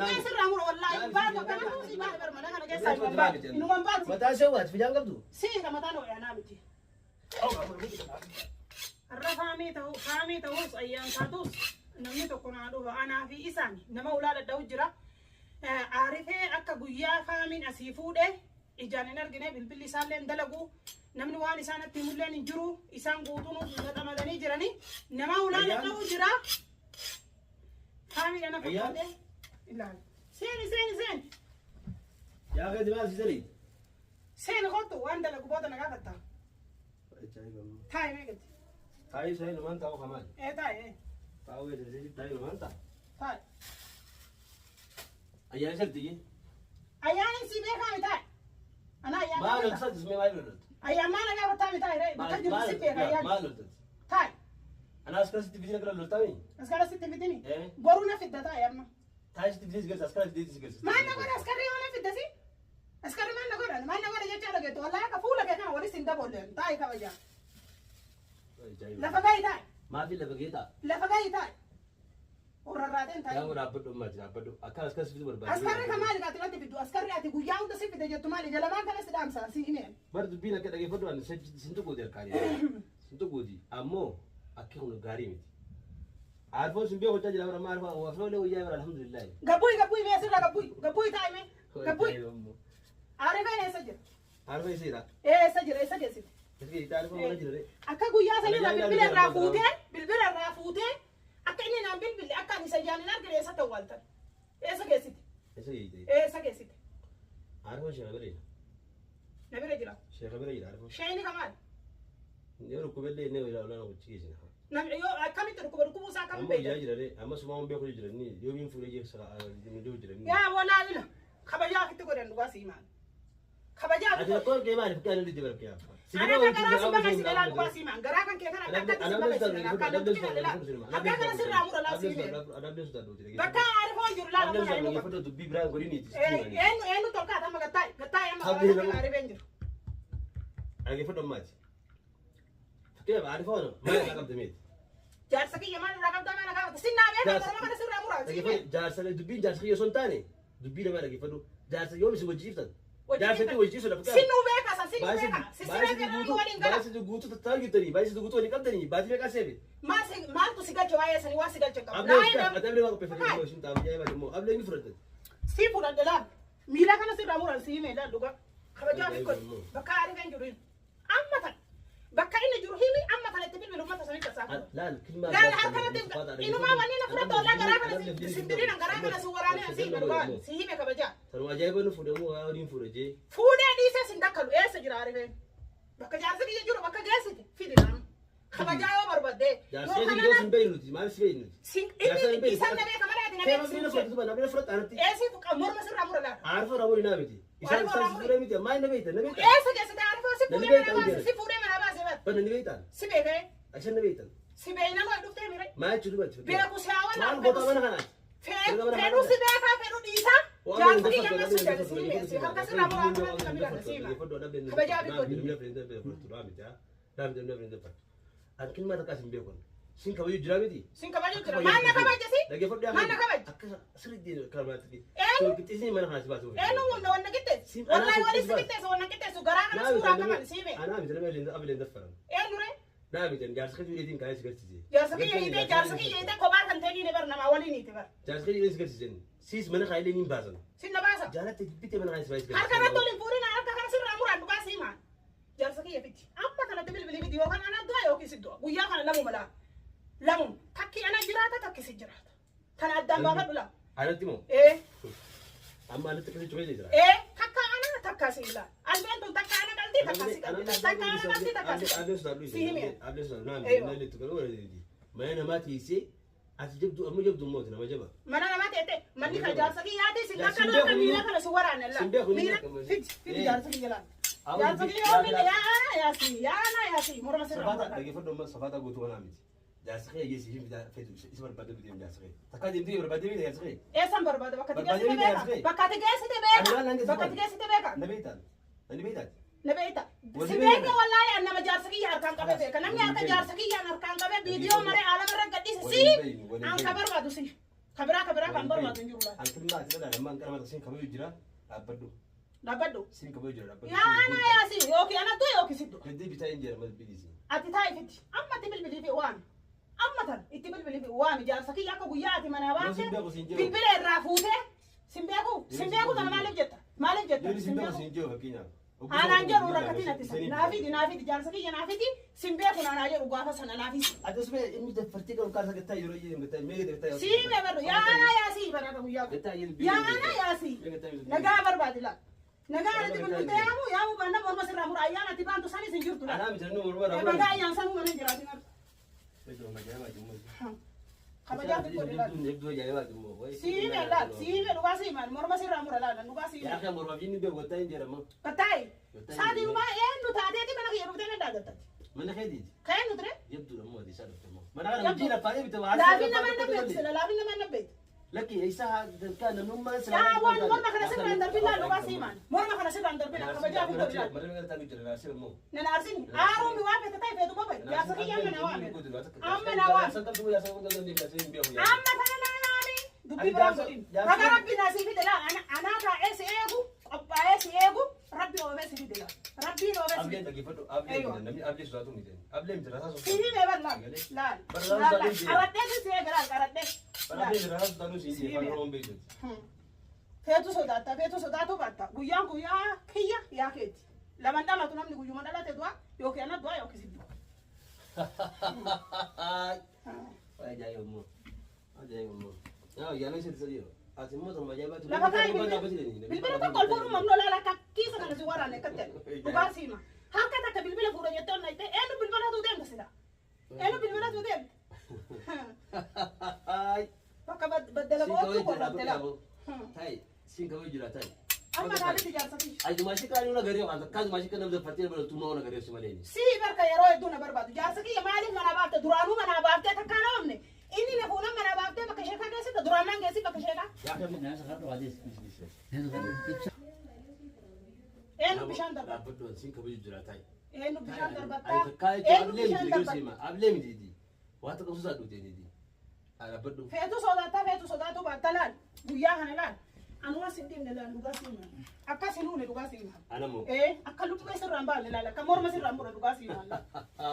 Luqqee sirraa mura wallaahi. Baatu akkana si baate bar mana kana keessaa hin baatu. Inuma hin baatu. Mataa ishee waati fijaan qabdu. Si ka mataan ho'e anaa miti. Har'a faamii ta'u faamii ta'us ayyaan taatus namni tokko naa dhufa anaa fi isaan nama ulaa dhadha'u jira. Aarifee akka guyyaa faamiin asii fuudhe ijaan hin argine, bilbilli isaallee hin dalagu, namni waan isaan itti himulleen hin jiru, isaan guutuun xamadanii jiranii nama ulaa dhadha'u jira. Faamii dhana fakkaate ilaali. Seeni, seeni, seeni. Yaa gadi maal si dalii? Seeni, kottu, waan dalagu booda na gaafatta. Taa'i mee gadi. Taa'ii ishee numaan taa'u kamaal? Ee, taa'i. Taa'u eejalsiisi, taa'ii numaan ta'a. Taa'i. Ayyaana isatti. Ayyaaniin si beekaa mi taa'i? Ana ayyaan Maal gaafata. loltu ismee maal loltu? Ayyaan maal na gaafataa mi taa'i ree? Bakka jiru si beeka ayyaan. Maal loltu? Taa'i. Anaas akkasitti bitina kana loltaami? As kana sitti fidini. Eh. Boruu na fidda, taa'i amma. Taa'ii sitti bitina si galcha, as kana fidee si galcha. Maal na godha askarri yoo na fidda si? Askarri maal na godha? Maal na godha jechaa dhageettu? Wallaahi akka fuula kee kana walis hin daboolleen. Taa'i kabajaa. Lafa gahi, taa'i. Maafi lafa geetaa? Lafa gahi, taa'i. Urrarraateen taa'i. Yaa dhaabbadhu, ammaati dhaabbadhu. Akka as kasi fidu barbaade. Askarri ka maali kaati natti fiddu? Askarri ati guyyaa hunda si fide jettu maali? Jalamaan kanas si dhaamsa si himeen. Bar dubbiin akka dhageeffadhu, ani sin tuquuti harkaanii. Sin tuquuti. Ammoo akki kun gaarii miti. Aarfoon sin beeku hojjaa jira bara amma aarfoo aarfoo illee wayyaa bara alhamdulillahi. Gabbuyi, gabbuyi mee, asirraa gabbuyi. Gabbuyi, taa'i mee. Gabbuyi. Aarifeen eessa jira? Aarfoo eessa jira? Eessa jira? Eessa geessite? Eessa geessite? Aarfoo mana jira ree. Akka guyyaa sanirraa bilbila irraa fuutee, bilbila irraa fuutee, akka inni naan bilbille, akka ani isa ijaan hin argine eessatti awwaaltan? Eessa geessite? Eessa geessite? Eessa geessite? Aarfoon sheeka bira jira. Na bira jira. Sheeka bira jira aarfoon. Sheeyni kamaal? Yoo dhukkubellee inni olaanaa gochi geessina. Namni yoo akkamitti dhukkuba, dhukkubuu isaa akkamitti Amma ijaa beektan? jira ree. Amma sumaan beeku jira inni yoomiin fuudhee jeessa mijoo jira inni. Yaa walaa ila kabajaa ofitti godhan, dhugaa sii maal? Kabajaa Ati ofitti rakkoon kee maali? Fakkaatu inni dibara kee. Ana akka garaa si baqaysine laal, dhugaa sii maal? Garaa kan kee kana akka akkatti si baqaysine laal, akka loltu laal, akka kana sirraa mura laal sii mee. Bakka aarifoon jiru laal, amma naa himu. Dubbii biraan godhiniiti. Eenyu eenyu tolkaata amma gattaa'e gattaa'e amma garaa kan aarifeen jiru. Dhaggeeffadhu ammaati. Fakkeenyaaf aarifoon maal irraa qabda meeti? Jaarsa kiyya maal irraa qabdaa maal gaafata? Sinnaa beekaa morma kana sirraa muraa sii mee. Jaarsa dubbiin jaarsa kiyya osoo hin taane dubbii namaa dhaggeeffadhu. Jaarsa yoom isin wajji ciiftan? Jaarsa itti wajji ciisuudha fakkeenyaaf. Sinnuu beekaa san, sinnuu beekaa. Sissiree kennan waliin gala. Baay'ee guutuu tattaa'u jirtanii, baay'ee guutuu walii qabdanii, baatii meeqaa seefe? Maaltu si galche waa'ee sanii? Waan si galche hin qabu. Ablee Laayee ati ablee waa qopheeffatee immoo isin taa'u jaa'ee baate immoo ablee inni fudhatan. Si fudhadhe laal. Miila kana sirraa muran si hime laal, dhugaa. Kabajaa fi godhi. Bakka aarifeen jiru himi. Amma tan. Bakka inni jiru himi, amma kana itti bilbilu uummata sanitti tasaafatu. Laal kilmaa. Laal harkanatti inumaa wanni na fudhatu ollaa garaa kana sindirina garaa kana si waraanee si hime, dhugaa si hime kabajaa. Tanuma ajaa'iba nu fuudhe moo waliin fuudhe jee. Fuudhee dhiisee sin dakkalu, eessa jira aarifeen? Bakka jaarsi kiyya jiru bakka geessite fidi nama. Kabajaa yoo barbaadde. Jaarsi keetii yoo sin beeynu nuti maal si beeynu nuti? Inni isaan na beeka malee ati na Kee beeku. ablee na fudhatu bana ablee fudhatu anatti. Eessi morma sirraa mura laata? Aarfoo raawwanii naa miti. Isaan isaan si fuudhee miti maal na beeytan na beeytan. Eessa geessite aarifoo si Namni fuudhee beektan mana baase jira. si fuudhee mana baase bar. Bana ni beeytan. Si beekee Isaan na beeytan. si beeyna moo dhuftee mire? Maal jechuudha batti? Beeku si hawan. Maal goota mana kanaati? Fedhu si beekaa, fedhu dhiisaa. Jaarsi kiyya amma si jedhe si hime si harka sirraa muraa kanatti kamila si hima. Kabajaa fi godhi. An kilmaa takka sin beekun. Sin kabaju jira miti. Sin kabaju jira. Maal na kabaja si? Maal na kabaja? Akka sirriitti kalmaatti. Eenyu? Qixxeessni mana kana si baasu. Eenyu wanna wanna qixxeessu? Wallahi wali si qixxeessu, wanna qixxeessu garaa kana suuraa qaban si hime. Anaa miti nama abileen daffaran. Eenyu ree? Naa miti jaarsa kiyya hiitiin kaayee si garsiise. Jaarsa kiyya hiitee, jaarsa kiyya hiitee kophaa kan ta'e ni bar namaa waliin hiite bar. Jaarsa kiyya si garsiisen. Siis mana kaayee ni baasan. Sin na baasa. Jaalatte jibbitee mana kaayee si baasee. Harka irratti waliin fuudhin, harka kana sirraa muraan dhugaa si himaa. Jaarsa kiyya fiti. Amma kanatti bilbilii fiti, yookaan ana du'a yookiin si du'a. Guyyaa kana lamuma laa. Lamuma. Takki ana jiraata, takki si jiraata. Kana addaan baafadhu laa. Anatti moo? Ee. Amma anatti akkasii cufee jira. Ee, takka ana takka si laa. Albeen tun takka ana qaltii takka si qaltii. Takka ana qaltii takka si qaltii. Si himi. Ablee sodaadhu naa miti namni itti garuu mana namaa tiisee ati jabdu amma jabdu immoo nama jaba. Mana namaa teette manni kan jaarsa kiyyaati sin Sin takka beeku akka ni- miila kana si waraane laa. Sin beeku ni- Miila fidi fidi jaarsa kiyya laa. Jaarsa kiyya yoo fide yaa yaasi yaa na yaasi morma sirra. Safaata dhaggeeffadhu, amma safaata guutuu kanaa miti. Jaarsa kee geessi isheen bitaa feetu isa barbaadde miti jaarsa kee. Takkaa deemtee barbaadde miti jaarsa kee. Eessan barbaada? Bakka ati Barbaadee geessite miti beeka. jaarsa kee. Bakka ati geessite Ani beeka. maal naan geesse Bakka ati geessite beeka. Na beektaan? Na beektaan? Na beekta. Walli Si beekna. beeka wallaahi, an nama jaarsa kiyya harkaan qabe beeka. Namni harka Waliin jaarsa kiyyaan harkaan qabe viidiyoo maree aalama irra gadhiise si Waliin beeknu, waliin an ka beeknu. barbaadu si. Kabiraa kabiraa kan barbaadu hin jiru laal. Antilmaa ati dhala lammaan qarama siin kabaju jira dhaabbadhu. Dhaabbadhu. Siin kabaju jira dhaabbadhu. Yaa ana yaasi yookiin ana du'e yookiin si du'a. Gaddee bitaa hin jira bilbilisi. Ati taa'ifitti amma itti bilbilii fi waami. Amma tan itti bilbilii fi waami jaarsa kiyya akka guyyaa ati manaa Yoo baate sin beeku siin jiru. bilbila irraa fuutee sin beeku sin beeku tana maaliif jetta maaliif jetta Yoo sin sin beeku beeku. siin jiru fakkeenyaaf. Anaan jedhu rakkatiin ati sana naafiti naafiti jaarsa kiyya naafiti sin beeku naanaa jedhu gaafa sana naafiti. Ati osoo inni daffartee qabu kaasa gattaa yeroo jedhamu gattaa mee gattaa. Siime barru yaana yaasii barata guyyaa kun. Gattaa jedhu Yaana yaasii. Nagaa barbaadi laal. Nagaa ati bilbilte yaamu yaamu baanna morma sirraa mura ayyaana ati baantu sanis hin jirtu laal. Anaa miti namni morma irraa Bagaa ayyaan sanuu mana hin jiraatin arga. Kabajaa fi godhi laal. Siime laal siime dhugaa siimaan morma sirraa mura laal dhugaa siime. Yaa kan mormaaf inni beeku gattaa hin jedhama. Battaayi. Saatiinumaa eenyu taateeti mana kiyya dhuftee na daagattati. Mana keetiiti. Ka eenyu ture? Jabduudha immoo ati isaa dhufte immoo. Mana kana hojii lafaa bite waa. Laafin nama hin nabbeetu sila laafin nama hin nabbeetu. Lakki isa kaa namnummaan sila. Yaa waan morma kana sirraa hin darbin laal dhugaa siimaan. Morma kana sirraa hin darbin kabajaa fi godhi laal. Mana kana taa'u jira naasir immoo. Nan arsin aaruun waan fete ta'e feetu bobe jaarsa kiyya amma na waame. Amma na waame. Amma tana na waame. Dubbii biraan godhin. Raga rabbi na sii fide laal anaa taa'ee si eegu qophaa'ee si eegu rabbi oobee si fide laal. Rabbiin oobee si Ableen fide. dhaggeeffadhu ableen miti namni ablee sodaatu miti ableen miti rasaa Si hime bar laal laal laal qaradhee si eega laal qaradhee. Ableen miti rasaa sodaatu si hin afaan Oromoon beektu. Feetu sodaatta feetu sodaatu baatta guyyaan guyyaa kiyya yaa keeti. Laman dhalatu namni guyyuma dhalate du'a yookiin ana du'a yookiin si du'a. Ajaa'iba immoo ajaa'iba immoo. Yaa isa isa jiru ati immoo tokko ajaa'ibaatu. Lafa kaa'i bilbila bilbila tokko ol fuudhu mamnoo laala akka kiisa kana si waraane akka ta'e dhugaa siima. Harka takka bilbila fuudha jettee onnaa itti eenyu bilbila tuu deemta sila. Eenyu bilbila tuu deemta. Bakka baddala bootu godhatte laa. Ta'i siin kabaju jira ta'i. Amma naafiti jaarsa kiyya. Ajumaashii kaanii una garee waan takka ajumaashii kan namni fartee bara tumaa una garee si malee. Sii barka yeroo hedduu na barbaadu. Jaarsa kiyya maaliif manaa baafte duraanuu manaa baaftee takkaa na oomne. Inni na fuunan manaa baaftee bakka sheekaa geessite duraan naan geessi bakka sheekaa. Eenyu bishaan darbata? Dhaabbadhu siin kabaju jira ta'i. Eenyu bishaan darbatta? Ani takkaa jechuun Eenyu ablee miti bishaan garee darbatta? siima ablee miti waa takka sosaa dhuute niiti. Dhaabbadhu. Feetu sodaattaa feetu sodaatu baatta laal guyyaa kana laal. Anuma sin dhibne laal dhugaa siima. Akka sin uune dhugaa siima. Anamoo. Ee akka lubbuu sirraan baanne laal akka morma sirraan mure dhugaa siima laal.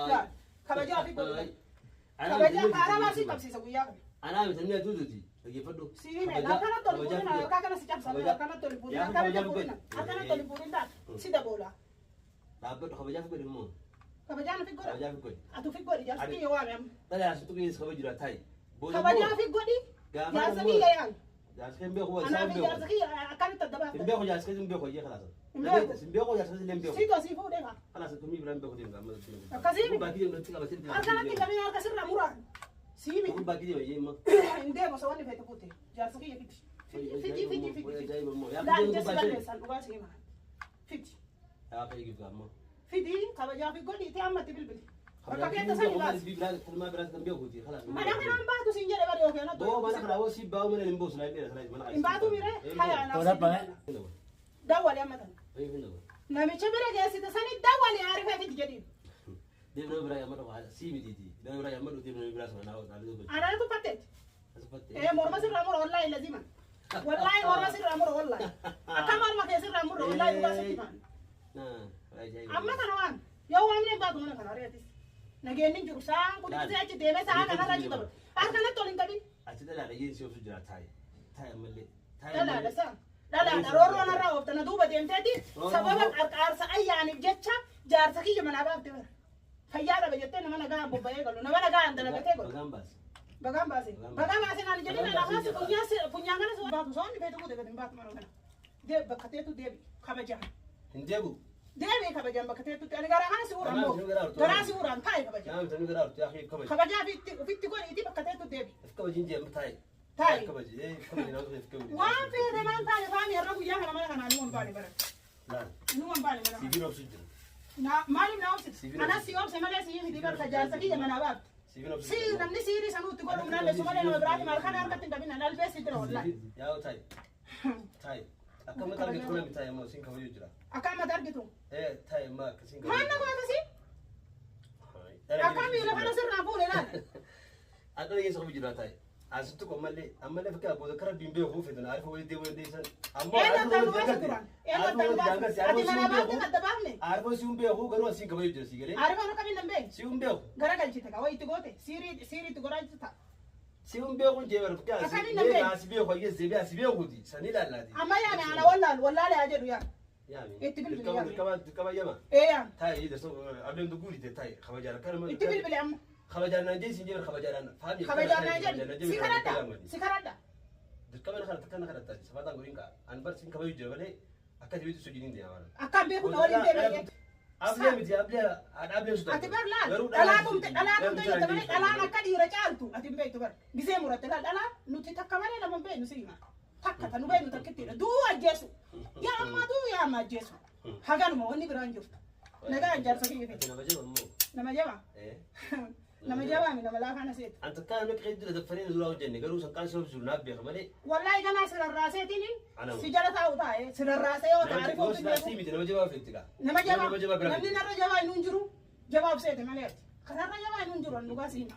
Laal kabajaa fi godhu. Kabajaa kaaramaa si qabsiisa guyyaa kana. Anaa miti namni aduutuuti dhaggeeffadhu. Siime akkanatti ol fuudhina harkaa kana si cabsa akkanatti ol fuudhina akkanatti ol fuudhina akkanatti ol fuudhina si daboola. Dhaabbadhu kabajaa fi godhi immoo. Kabajaan fi godha. Kabajaa fi godhi. Atu fi godhi jaarsa kiyya waame amma. Dhala asitti keessa kabaju jira ta'i. Kabajaa fi godhi jaarsa kiyya yaal. Jaarsa hin beeku Anaa isaan fi beeku. jaarsa kiyya akkamitti adda Hin baafta. beeku jaarsa hin beeku jee kalaasa. Hin beeku. Hin beeku jaarsa hin beeku. Situ asii fuudhee kaa. Kalaasa tumii biraan beeku deemu amma. Akkasii miti. Baakii deemu natti qabatee. Harkanatti qabee harka sirraa muraan. Siimi. Baakii deemu jee immoo. Hin deemu osoo wanni feete fuute. Jaarsa kiyya fidi. Fidi fidi fidi fidi. Ajaa'iba immoo. Laal ija si balleessan dhugaa siima. Fidi. Yaa fayyii gifta ammoo. Fidi kabajaa fi godhi itti amma itti bilbili. Bakka keetta sani baasi. Tilmaa biraas kan beekuuti. Mana kanaan baatu siin jedhe bari yookiin anatti. Boo mana kana si baa'u mana hin boosu laayee dheera mana. Hin baatu mire haya anaaf. Dawwali amma tana. Namicha bira geessite sani dawwali aarifee fidi jedhiin. Deemna biraa yamma dhufa si mitiiti. Deemna biraa yamma dhufa deemna biraa sana naa naa Anaan tuffatteeti. Asuffatte. Ee morma sirraa mura wallaahi lazima. Wallaahi morma sirraa mura wallaahi. Akka morma kee sirraa mura wallaahi dhugaa sitti maan. Amma kana waan yoo waamne hin baatu mana kana ari'atis. Nageenni hin jiru sa'aan kun gisee achi deemee sa'aa kanarra achi dabala. Harkanatti ol hin qabin. Achi dhalaadha jeen si obsu jira taa'i. Taa'i ammallee. Dhalaadha sa'a. Dhalaadha roorroon irraa oofta na duuba deemteeti sababa qarqaarsa ayyaaniif jecha jaarsa kiyya manaa baafte bara. Fayyaa dhaba jettee nama nagaan bobba'ee galu nama nagaan dalagatee galu. Bagaan baase. Bagaan baase. Bagaan baase naan jedhin ana baase funyaan funyaan kana si baatu soonni feetu guute gadi hin baatu mana kana. Deebi bakka teetu deebi kabajaan. Hin deebu. Deebi kabajaan bakka teetutti ani garaa kana si uraan moo garaa si uraan taa'e kabajaan. Yaa miti garaa ortu yaa kabaji. Kabajaa ofitti godhiiti bakka teetu deebi. If kabajin jee amma taa'i. Taa'i. Kabaji. Kabaji nama if kabaji. Waan feete maan taane faami har'a guyyaa kana mana kanaa nu hin baane bara. Laal. Nu hin baane mana kana. Sibiila obsu jira. Maaliif na obsite? Anas si obse malee si miti barka jaarsa kiyya manaa baafte. Sibiila obsu Si namni siirii sanuutti godhu naan su malee nama biraati maal kana harkatti hin qabin albee si jira wallaahi. Yaa taa'i. Taa'i. Akka mata argitu kana taa'i ammoo siin kabaju jira. Akka ammata argitu. Taa'i amma akka siin Maal na goota si? Akka miila kana sirraa fuule laal. Akka dhageessa kabaju jira taa'i. Asitti kun ammallee ammallee fakki abboota kara rabbiin beekuu fedhan arifoo walitti deemuu dandeessan. Ammoo Eenyu arifoo addaan nu walitti baase daangatte. duraan? Eenyu Arifoo addaan nu walitti baase? daangatte. Ati Arifoo mana si'uun baafte beeku. adda baafne? Arifoo si'uun beeku garuu asiin kabajuu jira sii galee. Arifoon akkamiin nan beekne? Si'uun beeku. Gara galchite ka wayitti goote siirii siiriitti godhaa jirta. Si'uun beekuun jee bara fakki asii Akkamiin nan beeku beekne? asii beeku hayyee zeebee asii beekuuti sanii ilaallaati. Amma yaame ana wallaal wallaale haa jedhu yaa. Yaami. Itti bilbili Dirqama yaami. dirqama dirqama yama. Ee yaame. Taa'ee darsa ableen duguuri taa'i kabajaan akka nama. Itti bilbili amma. Kabajaan naan jee siin jee kabajaan faami. Kabajaan naa jedhu. Si kadhadha. Si kadhadha. Dirqama na kadhatta kana kadhatta safataan godhin ka'a. An bar siin kabaju jira malee akka jirutti sojiin hin deema. Akkaan beeku na waliin deema jee. Ablee miti ablee haadha ablee sutaa. Ati bar laal dhalaa tumte dhalaa tumte jette malee dhalaan akka dhiira caaltu ati hin beektu bar. Gisee muratte laal dhalaa nuti takka malee lama hin beeknu si hima. Takka ta nu beeknu takkittiidha. Duu ajjeesu. Yaa ammaa duu yaa ammaa ajjeesu. Haganuma wanni biraan jirtu. Nagaa jaarsa kiyya Ati fedhe. nama jaba immoo. Nama jabaa. Nama jabaa mi nama laafaan aseetu. An takkaa namni qe'ee dura daffanii nu duraa hojjenne garuu sanqaan sabab jiru naaf beeka malee. Wallahi ganaa sirarraaseetiin Ana si jala taa'u taa'e sirarraasee yoo ta'e arifoo Goos laasii miti nama jabaa fetti kaa. Nama jabaa Nama jabaa bira namni miti. narra jabaa hin jiru jabaaf seete malee ati kanarra jabaa hin jiru dhugaa siima.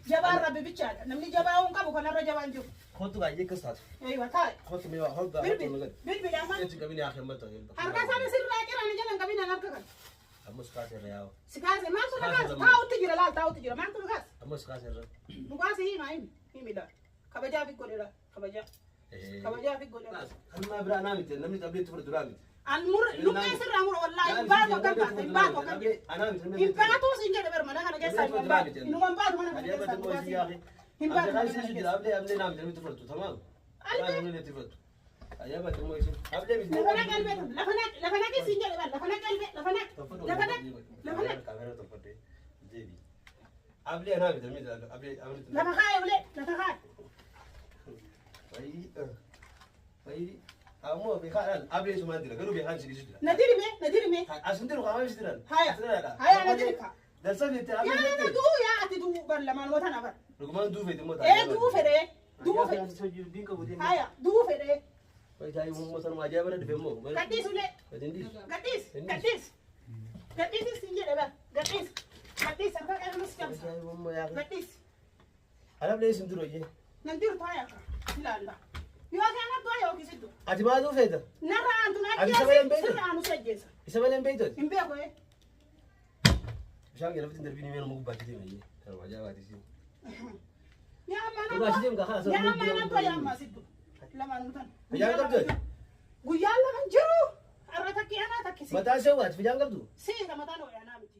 Jabaan rabbi bichaadha namni jabaa hin qabu kanarra jabaa hin jiru. Kootu baay'ee akkas taatu. Eeywa taa'e Kootu mee waa holgaa bilbil holgaa. bilbil amma Eetti qabini haa kemmata. harka isaanii sirraa ciraan jalan qabinaan harka kan. Ammas kaasirra yaa'u. Si kaase maaltu na Kaase kaase lamma. taa'utti jira laal taa'utti jira maaltu na kaase. Ammas kaasirra. Dhugaa si hima himi himi laal kabajaa fi godhe laal kabajaa kabajaa fi godhe laal. Kalmaa biraa naa miti namni xableetti fudhatu duraa miti. An mur luqqee sirraa mura wallaahi hin baatu akkam taate hin baatu akkam hin baatu siin jedhe bar mana kana keessaa hin baatu inuma hin baatu mana kana keessaa dhugaa si hima. Hin baatu mana kana keessaa. Lafa naqi albee lafa naqi lafa naqi siin jedhe bar lafa naqi albee lafa naqi lafa naqi lafa naqi lafa kaa'e ulee lafa kaa'e. Na dirime na dirime. Haya haya na dirika. Yaa na duu yaa ati duu bar lamaan wata na bar. Dhugumaan duufeeti immoo Ee duu fedhee duu fedhee. Haya duu fedhee. Gadhiis ulee. Gadhiis gadhiis. Gadhiisis siin jedhe bar gadhiis gadhiis harka qabamus cabsa gadhiis. Nan dirtu haya ka ilaalla. Yoo kana du'a yookiis iddoo. Ati maal feeta? Narra aantu na Ati saba hin ajjeesi beektu? sirra aanu si ajjeesa. Isa malee hin beektu? Hin beeku ee. Bishaan kee lafti hin darbiin himee nama gubbaatti deema iyyee. Kanuma ajaa'ibaati siin. Yaa ammaa nan Dhugaa du'a. si deemu kaa Yaa ammaa nan du'a yaa ammaa siddu. Lamaan nutan. Bishaan qabdu ati? Guyyaan lama hin jiru. Har'a takki anaa takki si. Mataa ishee waati bishaan qabdu? Si ka mataan ho'e anaa miti.